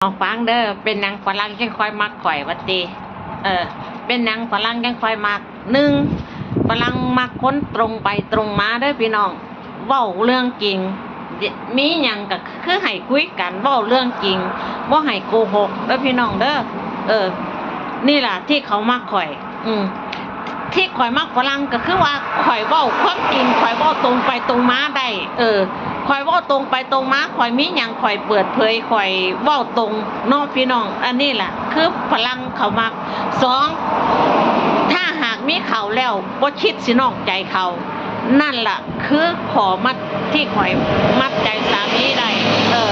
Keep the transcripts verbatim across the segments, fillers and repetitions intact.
เอาฟังเด้อ เป็นหยังฝรั่งจั่งค่อยมักข่อยว่าติ เออ เป็นหยังฝรั่งจั่งค่อยมัก หนึ่ง ฝรั่งมักคนตรงไปตรงมาเด้อพี่น้อง เว้าเรื่องจริง มีหยังก็คือให้คุยกัน เว้าเรื่องจริง บ่ให้โกหกเด้อพี่น้องเด้อ เออ นี่ล่ะที่เขามักข่อย อืม ที่ข่อยมักฝรั่งก็คือว่าข่อยเว้าความจริง ข่อยเว้าตรงไปตรงมาได้ เออ ข่อยเว้าตรงไปตรงมา ข่อยมีหยังข่อยเปิดเผย ข่อยเว้าตรงเนาะพี่น้อง อันนี้ล่ะคือฝรั่งเขามัก สอง ถ้าหากมีเขาแล้วบ่คิดสินอกใจเขา นั่นล่ะคือข้อมัดที่ข่อยมัดใจสามีได้ เออ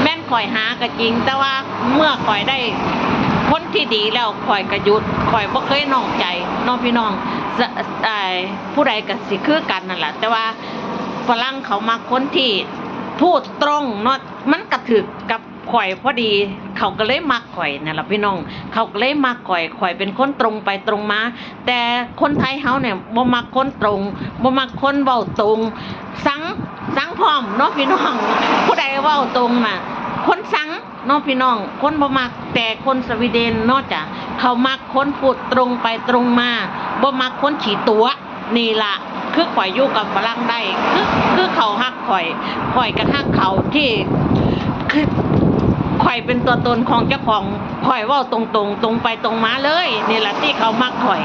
แม่นข่อยหาก็จริง แต่ว่าเมื่อข่อยได้คนที่ดีแล้วข่อยก็หยุด ข่อยบ่เคยนอกใจเนาะพี่น้อง ส- ไอ้ผู้ใดก็สิคือกันนั่นล่ะ แต่ว่าฝรั่งเขามักคนที่พูดตรงเนาะ มันก็ถืกกับข่อยพอดี เขาก็เลยมักข่อยนั่นล่ะพี่น้อง เขาก็เลยมักข่อย ข่อยเป็นคนตรงไปตรงมา แต่คนไทยเฮาเนี่ยบ่มักคนตรง บ่มักคนเว้าตรง ซัง ซังพร้อมเนาะพี่น้อง ผู้ใดเว้าตรงน่ะ คนซังเนาะพี่น้อง คนบ่มัก แต่คนสวีเดนเนาะจ้ะ เขามักคนพูดตรงไปตรงมา บ่มักคนขี้ตั๋ว นี่ล่ะ คือข่อยอยู่กับฝรั่งได้ คือ คือเขาฮักข่อย ข่อยก็ฮักเขาที่ คือ ข่อยเป็นตัวตนของเจ้าของ ข่อยเว้าตรงๆ ตรงไปตรงมาเลย นี่ล่ะที่เขามักข่อย